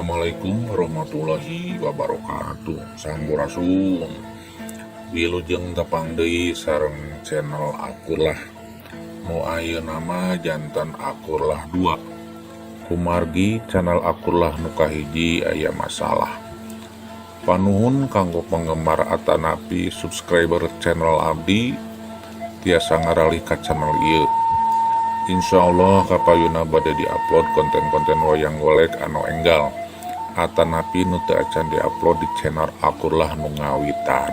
Assalamualaikum warahmatullahi wabarakatuh. Sampurasun. Wilujeng tepang deui sareng channel Akurlah. Nu ayeuna mah janten Akurlah 2. Kumargi channel Akurlah nu kahiji aya masalah. Panuhun kanggo penggemar atanapi subscriber channel abdi tiasa ngaralih ka channel ieu. Insya Allah kapayuna bade diupload konten-konten wayang golek anu enggal atanapi nu teu acan diupload di channel Akurlah nu ngawitan.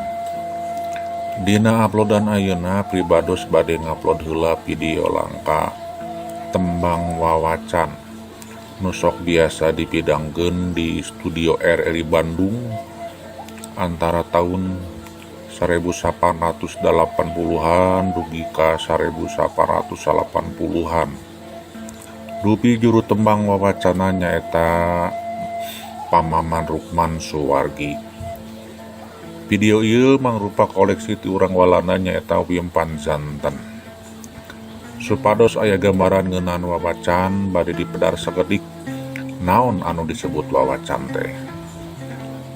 Dina uploadan ayeuna pribados bade ngupload heula video langka tembang wawacan nu sok biasa dipidangkeun di Studio RRI Bandung antara tahun 1880-an dugi ka 1890-an. Dupi juru tembang wawacana nyaeta Pamaman Rukman Suwargi. Video ieu mangrupa koleksi ti urang Walanda nyaeta Wim van Zanten. Supados aya gambaran ngeunaan wawacan bade dipedar sakedik naon anu disebut wawacan teh.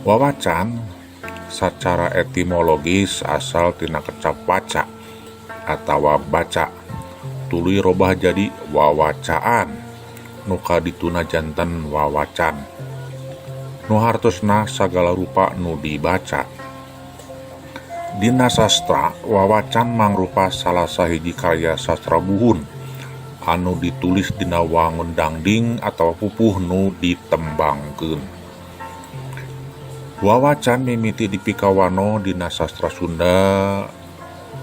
Wawacan sacara etimologis asal tina kecap waca atawa baca tuluy robah jadi wawacaan nu kadituna janten wawacan nu hartosna sagala rupa nu dibaca. Dina sastra, wawacan mangrupa salah sahiji karya sastra buhun anu ditulis dina wangun dangding atawa pupuh nu ditembangkeun. Wawacan mimiti dipikawanoh dina sastra Sunda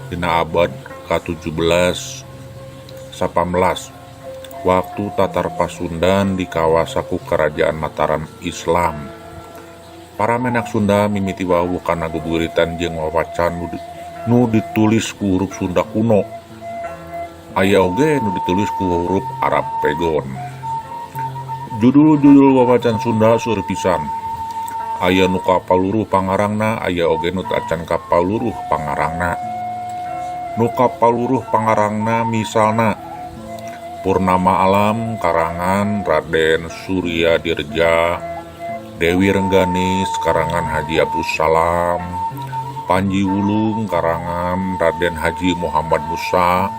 dina abad ka-17 18 waktu Tatar Pasundan dikawasa ku Kerajaan Mataram Islam. Para menak Sunda mimiti wawuh kana guguritan jeung wawacan nu ditulis ku huruf Sunda kuno. Aya oge nu ditulis ku huruf Arab Pegon. Judul-judul wawacan Sunda seueur pisan. Aya nu kapaluruh pangarangna, aya oge nu teu acan kapaluruh pangarangna. Nu kapaluruh pangarangna misalna Purnama Alam karangan Raden Surya Dirja, Dewi Rengganis karangan Haji Abdus Salam, Panji Wulung karangan Raden Haji Muhammad Musa,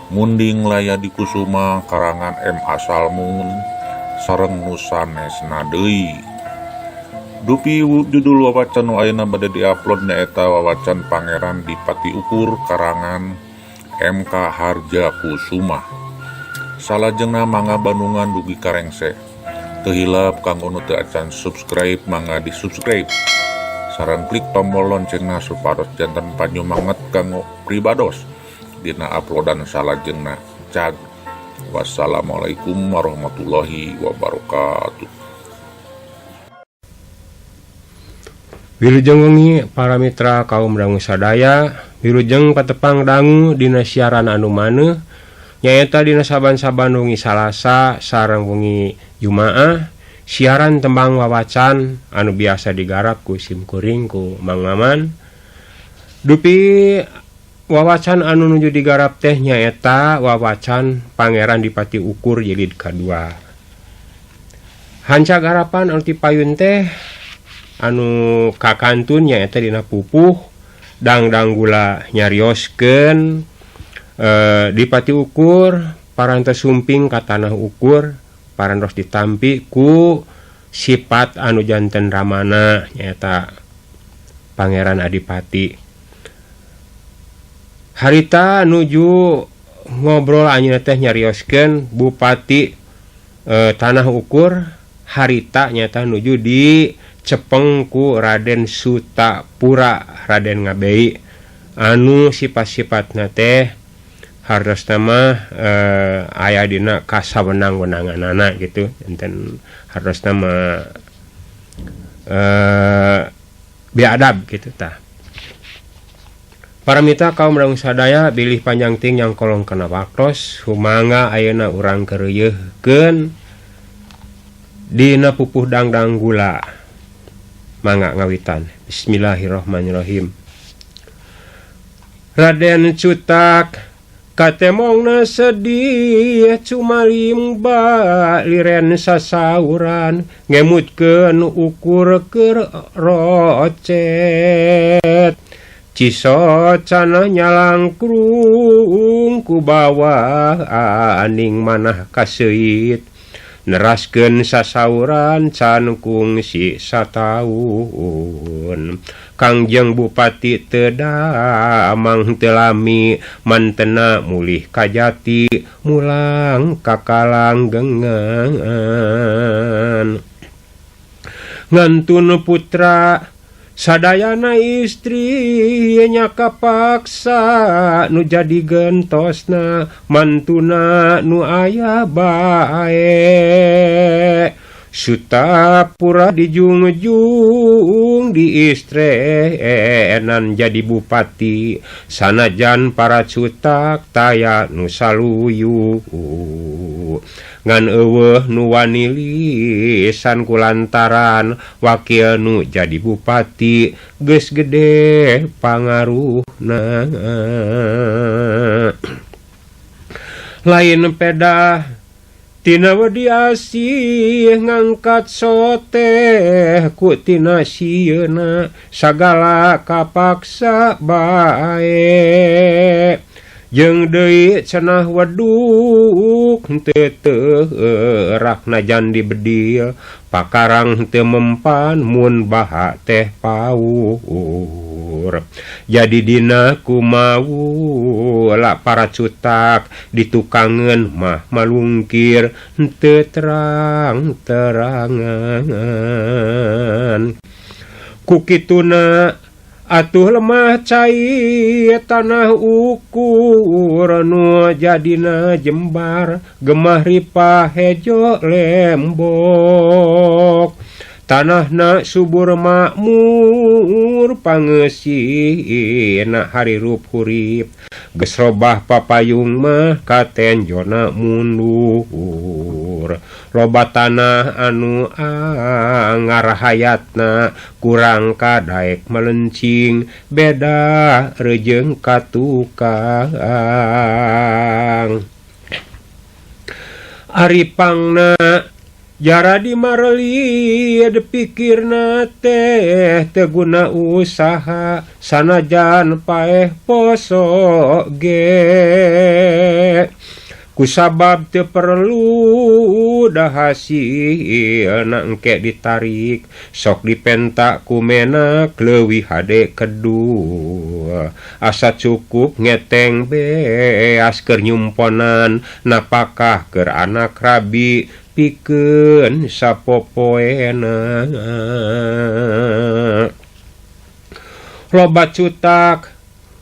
Munding Laya Dikusuma karangan M. A. Salmun, sareng nu sanesna deui. Dupi judul wawacan nu ayeuna bade diupload nyaeta Wawacan Pangeran Dipati Ukur karangan MK Harja Kusuma. Salajengna mangga bandungan dugi ka rengse. Teu hilap kanggo nu teu acan subscribe mangga di subscribe. Sareng klik tombol loncengna supados janten panyumanget kanggo pribados dina uploadan salajengna. Cag. Wassalamualaikum warahmatullahi wabarakatuh. Wilujeng wengi para mitra kaum dangu sadaya, wilujeng patepang dangu dina siaran anu maneuh nyaeta dina saban-saban wengi Salasa sareng wengi Jumaah, siaran tembang wawacan anu biasa digarap ku simkuring ku Mang Maman. Dupi wawacan anu nuju digarap teh nyaeta wawacan Pangeran Dipati Ukur jilid kadua. Hanca garapan anu ti payun teh anu kakantun nyaeta dina pupuh dangdang gula nyarioskeun Dipati Ukur parantos sumping ka tanah ukur parantos ditampi ku sifat anu janten ramana nyaeta Pangeran Adipati. Harita nuju ngobrol anjeunna teh nyarioskeun Bupati Tanah Ukur harita nyaeta nuju di cepeng ku Raden Sutapura Raden Ngabei anu sifat-sifatna teh hartosna mah aya dina kasawenang-wenanganana gitu enten hartosna mah biadab gitu tah. Para mitra kaum dangu sadaya bilih panjang ting yang kolong kana waktos humangga ayeuna urang keureuyeurkeun dina pupuh dangdang gula. Mangga ngawitan. Bismillahirrahmanirrahim. Raden Cutak Katemongna sedih cumalimba liren sasauran ngemutkeun ukur keur rocet. Ciso cana nyalangkrung ku bawah aning manah kaseuit neraskeun sasauran can kungsi sataun. Kangjeng Bupati teu damang teu lami mantena mulih kajati mulang ka Kalanggengan. Ngantun putra sadayana istri nya kapaksa nu jadi gentosna mantuna nu aya bae. Sutapura dijungjung diistrenan jadi bupati sanajan para cutak taya nu saluyu. Ngan eueuh nu wani lisan kulantaran wakil nu jadi bupati geus gede pangaruhna. Lain pedah tina wedi asih ngangkat soteh ku tina sieuna sagala kapaksa bae. Jeung deui cenah weduk teu teurak najan dibedil pakarang teu mempan mun baha teh paur. Jadi dina kumau la para cutak ditukangeun mah malungkir teu terang-terangan. Ku kituna atuh lemah cai tanah ukur nu jadina jembar gemah ripah hejo lembok. Tanahna subur makmur pangeusina harirup hurip geus robah papayung mah katenjona mundur. Loba tanah anu angarahayatna kurang kadaek melencing beda rejeung ka tukang. Ari pangna jara di mareli dipikirna teh teu guna usaha sanajan paeh poso ge. Kusabab teu perlu dah hasilna engke ditarik sok dipentak ku menak leuwih hade kedua. Asa cukup ngeteng beas keur nyumponan napakah keur anak rabi pikeun sapopoena. Loba cutak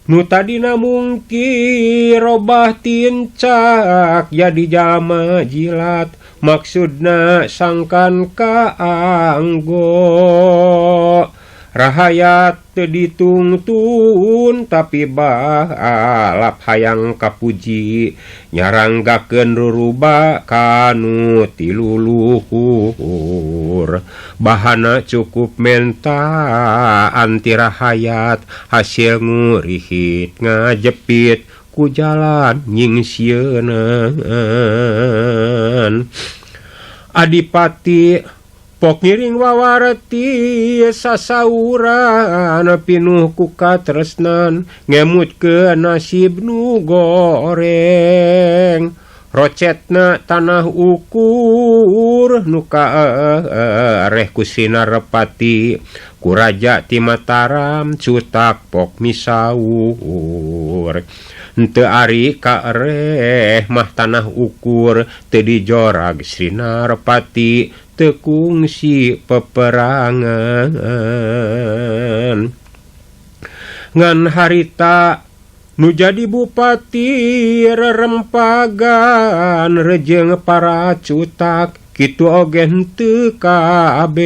nu tadina mungkin robah tincak jadi jalma jilat maksudna sangkan kaanggo. Rahayat teu ditungtun tapi balap hayang kapuji nyaranggakeun ruruba kanu ti luhur. Bahana cukup menta anti rahayat hasil ngurihit ngajepit ku jalan nyingsieunan. Adipati pok ngiring wawarti sasauran pinuh ku katresnan ngemutkeun nasib nu goreng. Rocetna tanah ukur nu kaereh ku Sinarpati ku raja ti Mataram cutak pok misaur. Henteu ari kaereh mah tanah ukur teu dijorag Sinarpati teu kungsi peperangan. Ngan harita nu jadi bupati rerempagan rejeng para cutak kitu oge henteu kabeh.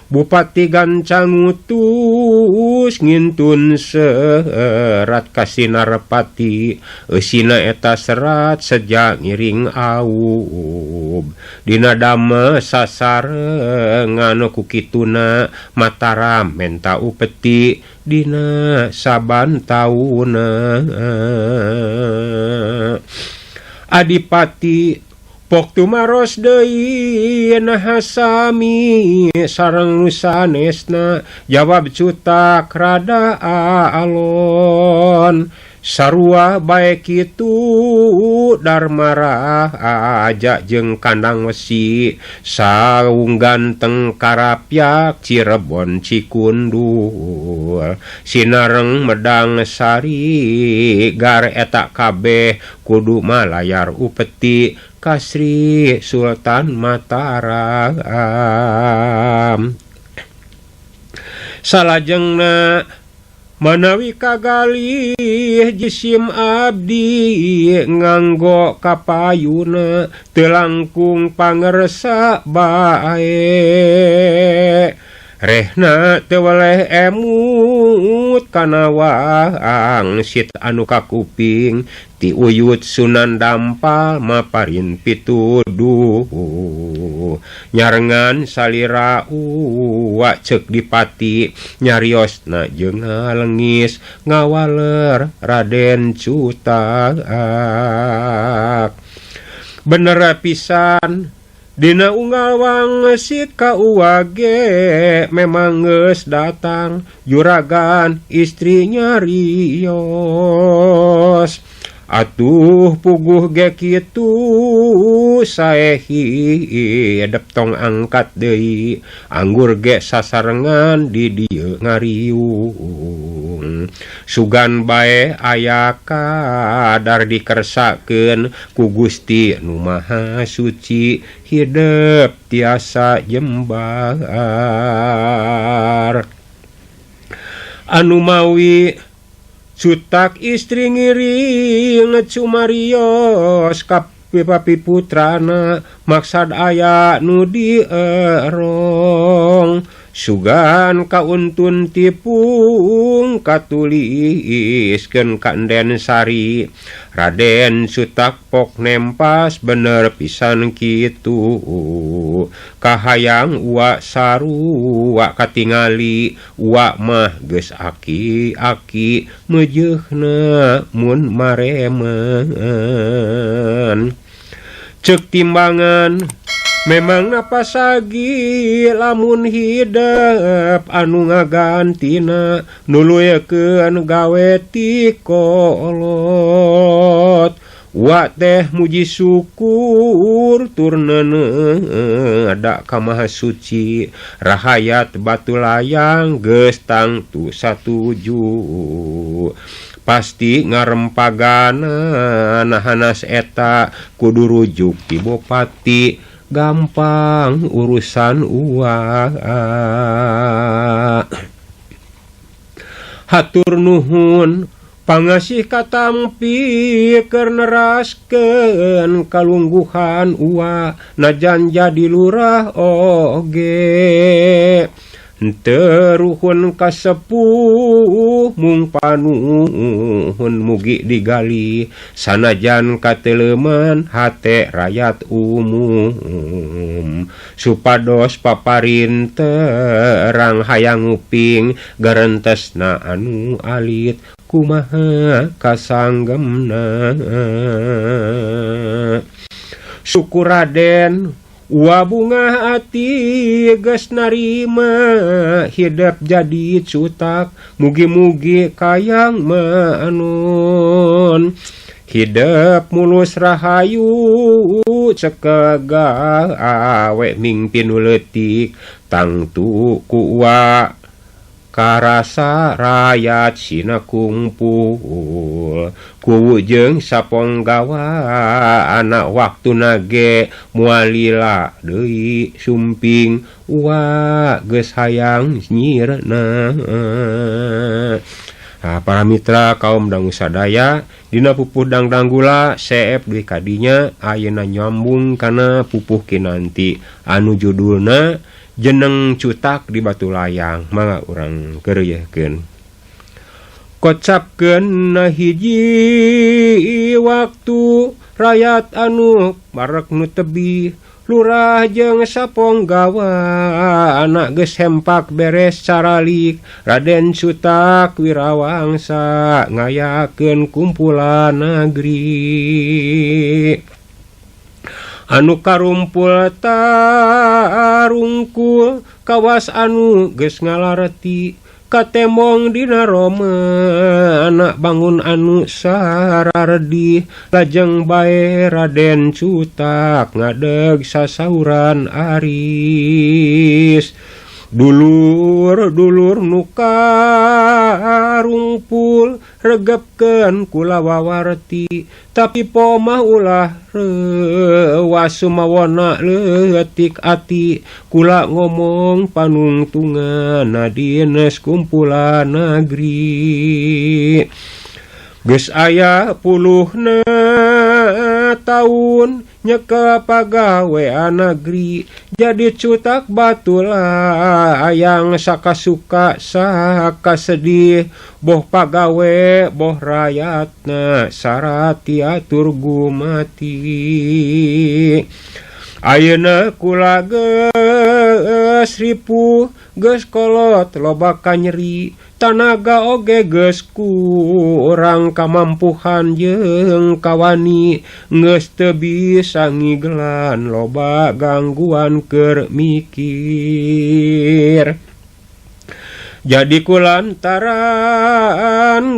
Bupati gancang ngutus ngintun serat ka Sinarpati eusina eta serat seja ngiring aub dina dame sasarengan ku kituna Mataram menta upeti dina saban tauna. Adipati pok tumaros deui naha sami sareng nu sanesna jawab cutak rada alon sarua bae kitu Darmaraja jeung Kandang Wesi saung ganteng karapyak Cirebon Cikundul sinareng Medang Sari gar eta kabeh kudu malayar upeti ka Sri Sultan Mataram. Salajengna manawi kagalih jisim abdi nganggo kapayuna teu langkung pangersa bae rehna teu weleh emut kana wangsit anu kakuping ti uyut Sunan Dampal maparin pituduh nyarengan salira uwa ceuk dipati nyariosna jeung ngalengis ngawaler Raden Cutak. Bener pisan dina unggal wangsit ka uwa ge memang geus datang juragan istri nyarios. Atuh puguh ge kitu sae hidep tong angkat deui anggur ge sasarengan di dieu ngariung sugan bae aya kadar dikersakeun ku Gusti nu Maha Suci hidep tiasa jembar. Anu mawi cutak istri ngiring cumarios ka papi putrana maksad aya nu dierong sugan kauntun tipung katuliskeun ka Enden Sari Raden Sutak pok nempas bener pisan kitu kahayang uwa sarua katingali uwa mah geus aki-aki meujeuhna mun maremen. Ceuk timbangan memang napasagi lamun hidep anu ngagantina nuluyekeun gawe ti kolot wa teh muji syukur tur neuneu da ka Maha Suci rahayat batu layang geus tangtu satuju pasti ngarempagana nahanas eta kudu rujuk ti bupati gampang urusan uwa. Hatur nuhun pangasih katampi keur neraskeun kalungguhan uwa najan jadi lurah oge henteu ruhun kasepuh mung panuhun mugi digali sanajan kateleman hate rakyat umum supados paparin terang hayang nguping garentesna anu alit kumaha kasanggemna. Syukur Raden Wa bunga ati geus narima hidep jadi cutak mugi-mugi kayang manun hidep mulus rahayu cekega awe mingpin leutik tangtu ku wa karasa rayat sina kumpul kuwu jeung saponggawa anak waktu nage mualila deui sumping wa geus hayang nyirna. Nah, para mitra kaum dangu sadaya dina pupuh dangdanggula seep deui kadinya ayeuna nyambung kana pupuh kinanti anu judulna Jeneng cutak di batu layang mangga urang keureuyekeun. Kocapkeun na hiji waktu rakyat anu barek nu tebih lurah jeung saponggawa anak geus hempak beres caralik Raden Cutak Wirawangsa ngayakeun kumpulan negeri anu karumpul tarungkul kawas anu geus ngalareti katemong dina Roma anak bangun anu sarardi lajeng bae Raden Cutak ngadeg sasauran aris dulur-dulur nu karumpul regepkeun kula wawarti tapi pomah ulah rewas sumawona leutik ati kula ngomong panungtungan dines kumpulan negeri geus aya puluhna taun nyekel pagawean negeri jadi cutak batula ayang sakasuka sakasedih boh pagawe boh rayatna syarat diatur gumati ayeuna kula geus ripuh geus kolot loba kanyeri tanaga oge geus kurang kamampuhan jeung kawani geus teu bisa ngigelan loba gangguan keur mikir jadi kulantaran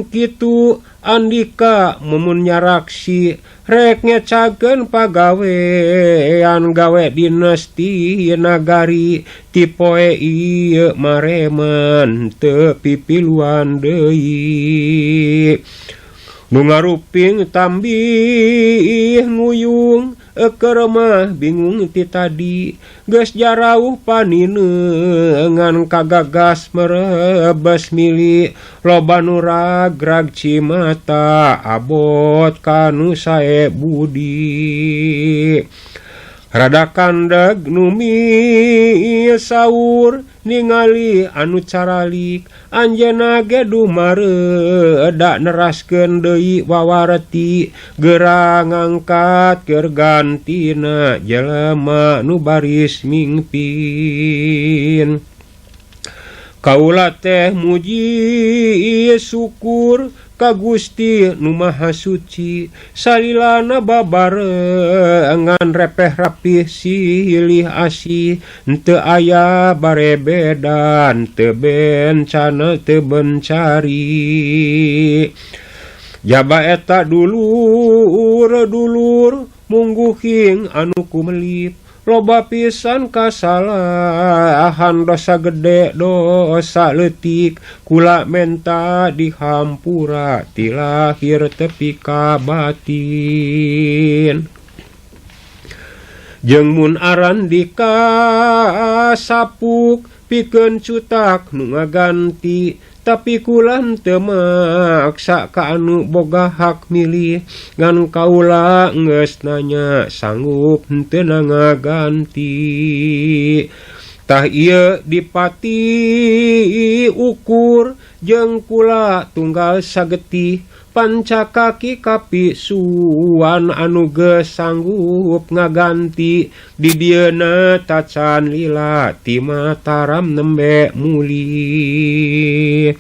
kitu andika mumun nyaraksi rek ngecakeun pagawean gawe dines ti nagari ti poe ieu mareman teu pipiluan deui nu ngaruping tambih nguyung eukeur mah bingung ti tadi geus jarauh paninengan kagagas merebes mili loba nu ragrag cimata abot kanu sae budi rada kandeg nu misaur ningali anu caralik anjeunna ge dumareuda neraskeun deui wawarti geura ngangkat keur gantina jelema nu baris mingpin kaula teh muji syukur ka Gusti nu Maha Suci salilana babarengan repeh rapih silih asih teu aya barebedan teu bencana teu bencari jaba eta dulur-dulur mungguhing anu kumelip loba pisan kasalahan dosa gede dosa leutik kula menta dihampura ti lahir tepi ka batin jeung mun arandika sapuk pikeun cutak nu ngaganti tapi kulan teu maksa ka anu boga hak milih ngan kaula geus nanya sanggup henteu ngaganti tah ieu dipati ukur jeung kula tunggal sagetih pancakaki kapisuan anu geus sanggup ngaganti di dieuna tacan lila ti Mataram nembe mulih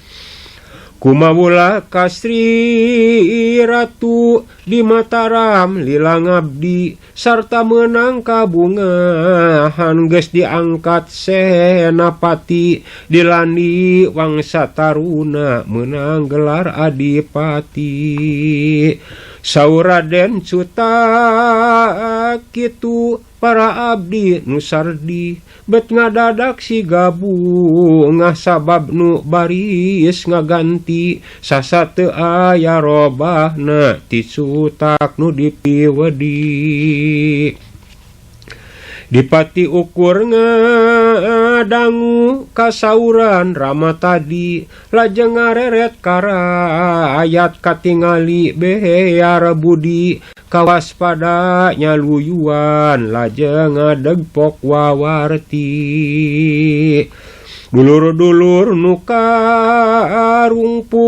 kumawula kasri ratu di Mataram lila ngabdi sarta meunang kabungahan geus diangkat senapati dilandi wangsa taruna meunang gelar adipati saur Raden Cutak kitu para abdi nu sardi bet ngadadak siga bungah sabab nu baris ngaganti sasa teu aya robahna ti cutak nu dipiwedi dipati ukur Ngadangu kasauran Rama tadi lajeng ngareret karayat katingali behar budi kawaspada nyaluyuan lajeng ngadegpok wawarti. Dulur-dulur nu karungpu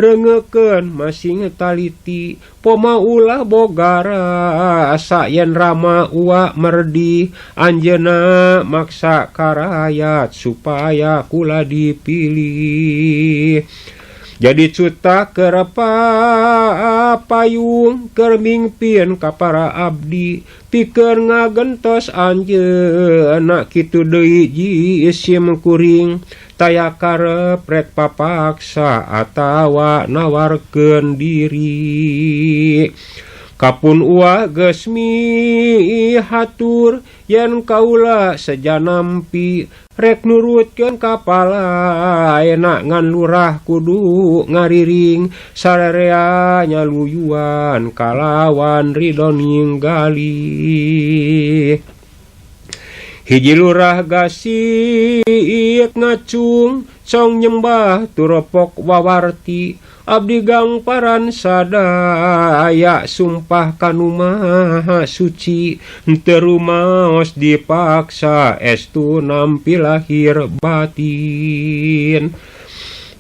reungeukeun masing taliti poma ulah bogara asa yen Rama uwa merdi anjeunna maksa karayat supaya kula dipilih. Jadi cuta keur payung keur mingpin ka para abdi pikeun ngagentos anjeunna kitu deui jisim kuring taya karep rek papaksa atawa nawarkeun diri. Kapun uwa geus mihatur yen kaula seja nampi rek nurutkeun kapala enak ngan lurah kudu ngariring sararea nyaluyuan kalawan ridho ninggali. Hiji lurah gasik ngacung cong nyembah turopok wawarti abdi gangparan sadaya sumpah kanu maha suci teu rumaos dipaksa estu nampi lahir batin.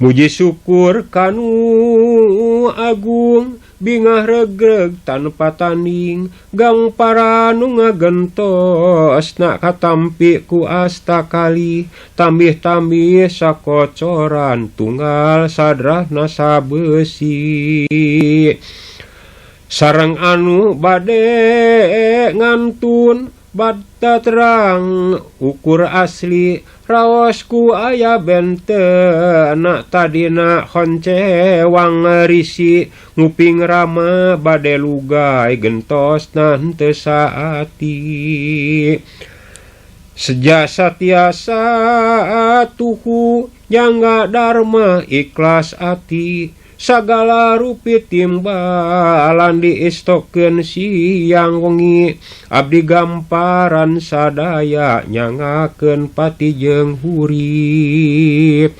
Muji syukur kanu agung bingah regreg tanpa tanding gangpara nu ngagentos nak katampi ku asta kali tambih-tambih sakocoran tunggal sadrahna sabeusi. Sareng anu bade ngantun bata terang ukur asli raosku aya benten nak tadina honcewang risi nguping Rama bade lugai gentos henteu saati. Seja satiasa tuhu nyangga dharma ikhlas ati sagala rupi timbalan diistokeun siang wengi abdi gamparan sadaya nyangakeun pati jeung hurip.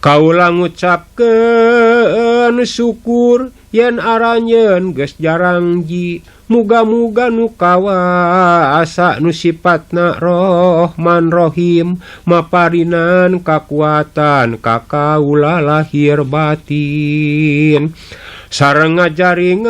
Kaula ngucapkeun syukur yen aranjeun geus jarangji muga-muga nu kawasa nu sipatna Rohman Rohim maparinan kakuatan ka kaula lahir batin. Sareng ngajari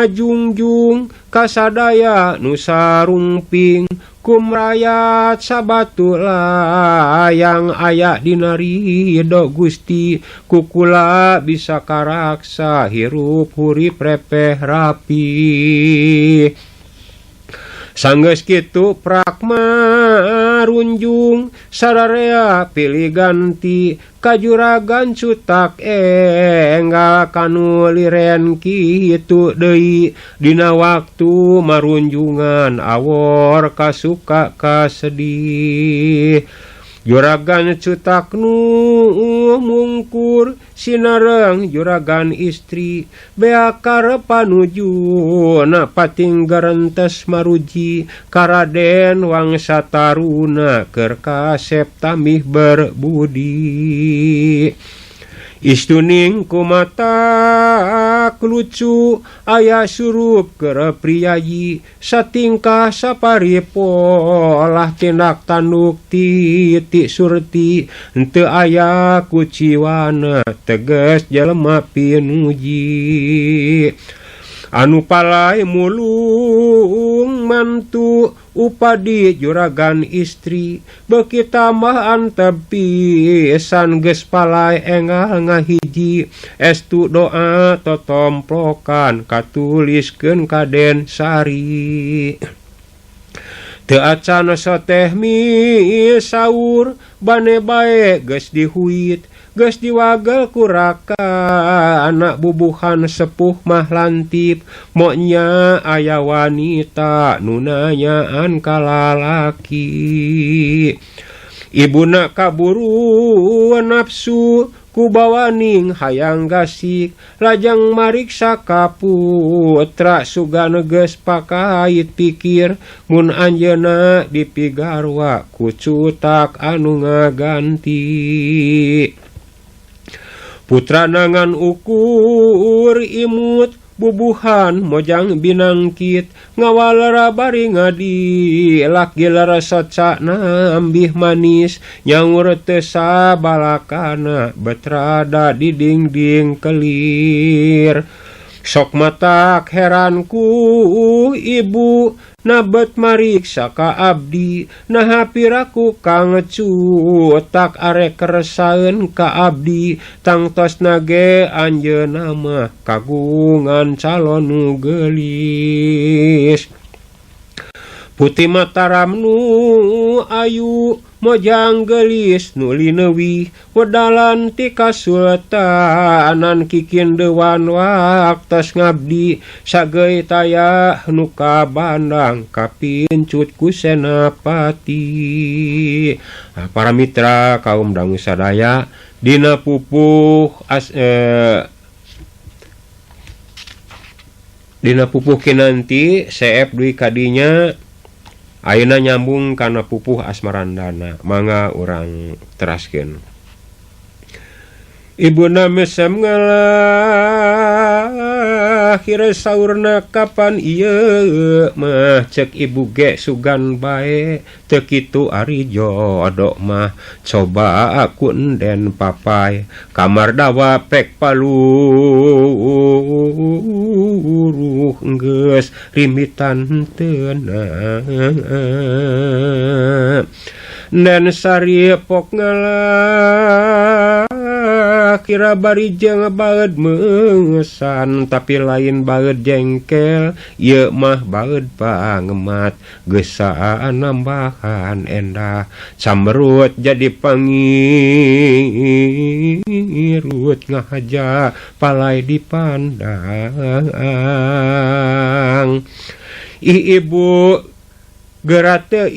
ngajungjung kasadaya nu sarungping kumrayat sabatu layang aya dina ridho Gusti kukula bisa karaksa hirup hurip repeh rapi. Sanggeus kitu prakma runjung sararea pilih ganti kajuragan cutak enggal kanu liren kitu deui dina waktu marunjungan awor kasuka kasedih. Juragan cutak nu mungkur sinareng juragan istri bea karep panuju na pating gerentes maruji karaden wangsa taruna keur kasep tamih berbudi. Istuning kumata lucu aya surup keur priyayi satingkah saparipolah tindak tanduk titik surti henteu aya kuciwana teges jelema pinuji. Anu palai mulung mantu upadi juragan istri beuki tambah antep pisan geus palai enggal ngahiji estu doa totomplokan katuliskeun kaden Sari. Teu acan soteh mi saur bane bae geus dihuit geus diwagel ku raka anak bubuhan sepuh mah lantip moknya aya wanita nu nanyaan ka lalaki. Ibuna kaburu nafsu Ku bawaning hayang gasik lajang mariksa ka putra sugan geus pakait pikir mun anjeunna dipigarwa ku cutak anu ngaganti. Putra nangan ukur imut bubuhan mojang binangkit ngawalara bari ngadilak gilara soca nambih manis nyaur teu sabalakana betrada di dingding kelir. Sok matak heranku ibu nabet mariksa ka abdi naha piraku kang cutak arek keresaeun ka abdi tangtos nage anjeunna mah kagungan calon nu geulis. Putih Mataram nu ayu mojang geulis nu lineuwih wedalan ti kasultanan kikin dewan waktos ngabdi sageuy taya nu kabandang kapincut ku senapati. Nah, para mitra kaum dangu sadaya dina pupuh dina pupuh kinanti seep duwi kadinya ayeuna nyambung kana pupuh asmarandana mangga urang teraskeun. Ibuna mesem ngalahir saurna kapan ieu mah cek ibu ge sugan bae teu kitu ari jodoh mah coba aku enden papai kamar dawa pek paluruh geus rimitan teuna. Dan sari pok ngalah kira bari jeung baeud meungesan tapi lain baeud jengkel ieu mah baeud pangemat geusaan nambahan endah camberut jadi pangirut ngahaja palai dipandang. Ih ibu geura teu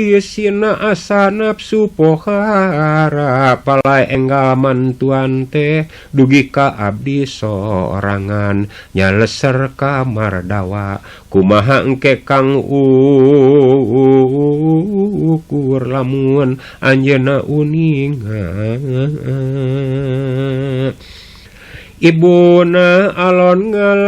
isina asa nafsu pohara palai enggal mantuan teh dugi ka abdi sorangan nyaleser kamar dawa kumaha engke kang ukur lamun anjeunna uninga. Ibuna alon ngalahir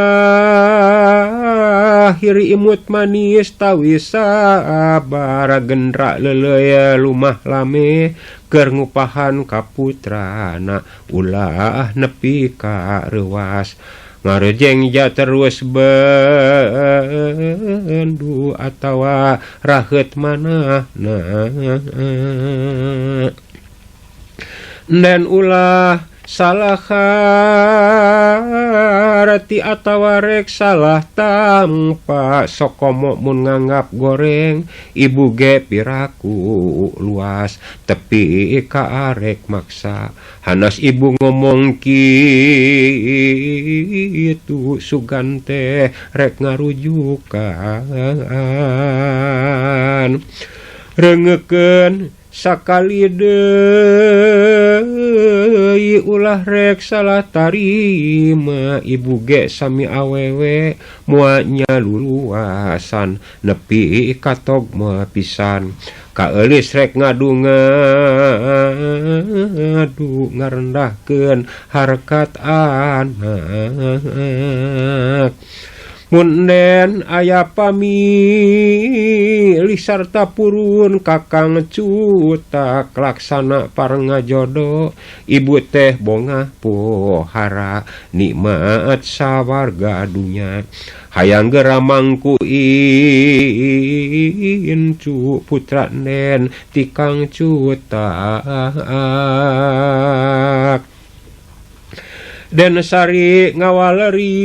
imut manis tawi sabar gendra leleuy lumah lame keur ngupahan ka putrana ulah nepi ka reuas ngarejeng ja terus bendu atawa raheut manahna. Dan ulah salah harti atawa rek salah tampa sokomo mun nganggap goreng ibu ge piraku luas tepi ka arek maksa hanas ibu ngomong kitu sugan teh rek ngarujukan reungeukeun sakali deui ulah rek salah tarima ibu ge sami awewe moal nya luluasan nepi ka togma pisan kaeulis rek ngadu ngadu ngarendahkeun harkat anak. Mun den aya pamilih sarta purun kakang cutak laksana parengajodo ibu teh bongah pohara nikmat sawarga dunya hayang geura mangku incu putra nen tikang cutak. Den sari ngawaleri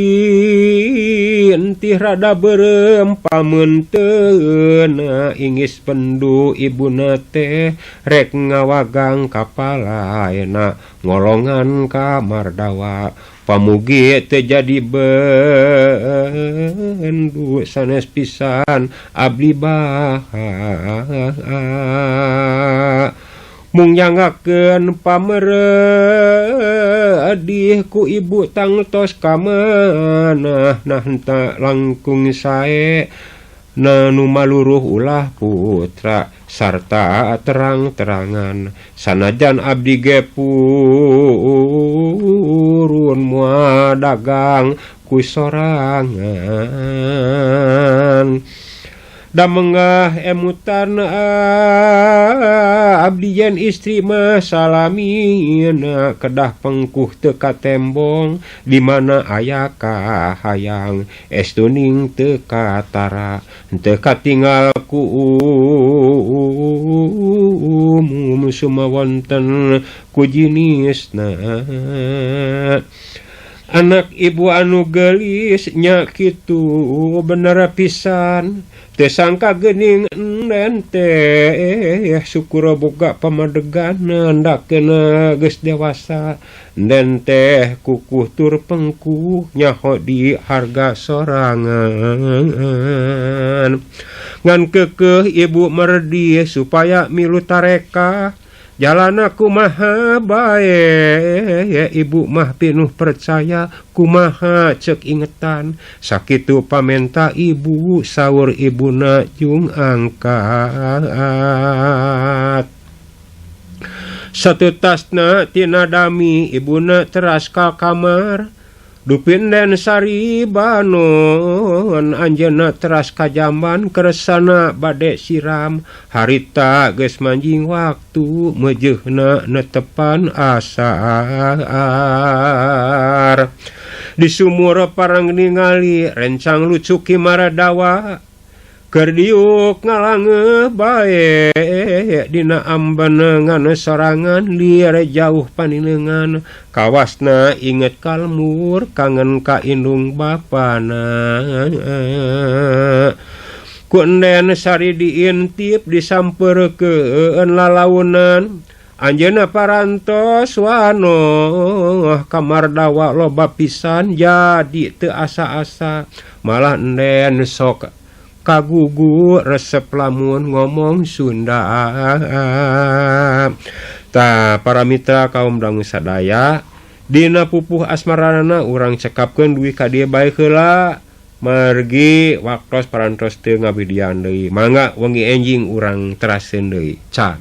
entih rada beureum pameunteuna ingis pendu ibuna teh rek ngawagang kapalaena ngolongan kamar dawa pamugi teu jadi bendu sanes pisan abdi baha. Mung nyangakeun pameredih ku ibu tangtos ka mana nah henteu langkung sae nanu maluruh ulah putra sarta terang-terangan sanajan abdi ge purun moal dagang ku sorangan. Da menggah emutan abdi yen istri mah salamina kedah pengkuh teu katembong di mana aya kahayang estuning teu katara teu katinggal ku umum sumawonten ku jinisna. Anak ibu anu geulis nya kitu bener pisan teu sangka geuning enden teh syukur boga pamadegan ndakeun geus dewasa enden teh kukuh tur pengkuh nyaho di harga sorangan. Ngan keukeuh ibu merdi supaya milu tareka jalana kumaha bae ibu mah pinuh percaya kumaha cek ingetan sakitu pamenta ibu saur ibuna jung angkat. Satutasna tina dami ibuna teras ka kamar dupin den saribanon anjeunna teras ka jamban keresana bade siram harita geus manjing waktu meujeuhna netepan asar. Di sumur parang ningali rencang lucu ki maradawa keur diuk ngalangeuh bae dina amben ngan sorangan liar jauh panineungan kawasna inget kalmur kangen ka indung bapana. Ku enden sari diintip disampeurkeun lalaunan anjeunna parantos wanoh kamar dawa loba pisan jadi teu asa-asa malah enden sok kagugu resep lamun ngomong Sunda. Ta para mitra kaum dangu sadaya dina pupuh asmarana urang cekapkeun duwi ka dieu bae heula margi waktos parantos teu ngabidian deui. Mangga wengi enjing urang teraseun deui. Can.